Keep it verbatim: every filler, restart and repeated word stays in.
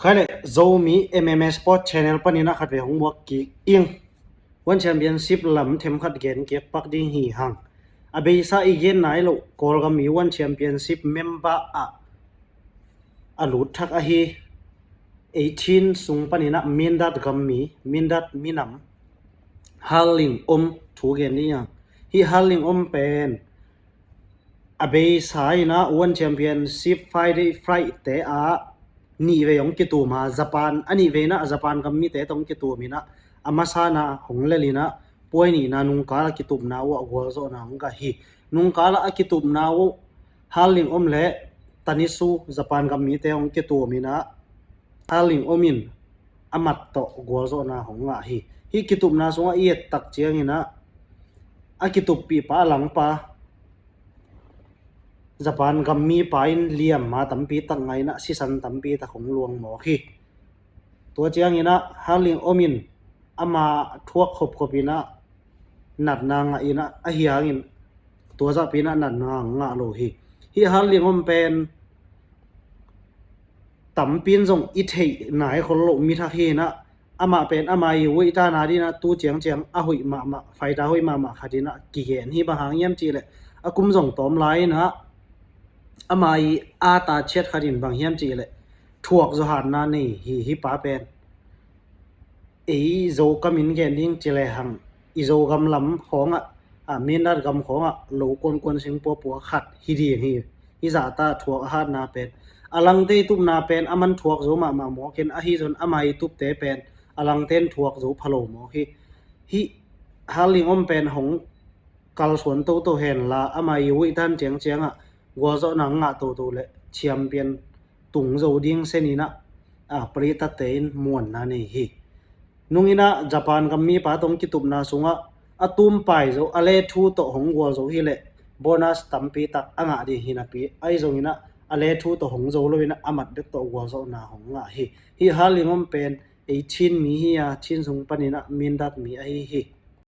Kale, Zomi M M A Sport Channel panin a khat ve hong muak kik ing. One Championship lam themkhat gen kik pak ding hi hang. A beisa i gen nai lo Kawlgam mi One Championship member ah a lut thak ahi eighteen sung panin a Mindat gam mi, Mindat minam Hal Ling Om thu gen ding a. Hih Hal Ling Om pen a beisa in a One Championship Friday flight te ah nih vei hong kitum a, Japan a nih vei in a Japan gam mite tawh hong kitum in a, a masa in a hong lel in a puai nihna nungkal a kitupna uh a gualzawhna hong ngah hi. Nungkal a kitupna uh Hal Ling Om le Tanisu Japan gam mite hong kitum in a Hal Ling Om in a mat tawh gualzawhna hong ngah hi. Hih kitupna sungah i et tak ciangin a, a kituppihpa a langpa Japan gam mipa in liamma tampi tak ngah in a sisan tampi tak hong luang mawk hi. Tua ciangin a Hal Ling Om in ama thuak khopkhop in a natna ngah in a, ahi hangin tua zahpi in a natna ngah lo hi. Hih Hal Ling Om pen tampi in zong i theih nai khol loh mi thak hi in a, amah pen ama i uih tana ding in a tu ciangciang a hoih mahmah, fighter hoih mahmah khat in a kigen hi. Bang hang hiam cih leh a kum zong tawm lai in a ama i a ta chiat khat in bang hiam cih leh thuak zaw hatna nei hi. Hih pa pen ei Zo kam in gen ding ci le hang i Zogam lam khawngah, a, Mindat gam khawngah lo kuankuan sing puapua khat hi ding hi. Hih zahta thuak a hatna pen a langte i tupna pen a man thuak zo mahmah mawk in, ahi zong ama i tupte pen a langte in thuak zo pha lo mawk hi. Hih Hal Ling Om pen hong kalsuan toto henla ama i uih tan ciangciangah gualzawhna ngah toto le champion tung zo ding sen in a, a, palitate in muanna nei hi. Nung in a Japan gam mipa tawh kitupna sungah a tumpai zo, a le thu tawh hong gual zo hi leh bonus tampi tak a ngah ding hi napi, ahi zongin a, a le thu tawh hong zo lo in a, a mat bek tawh gualzawhna hong ngah hi. Hih Hal Ling Om pen ei Chin mi hi a, Chin sung panin a Mindat mi ahi hi.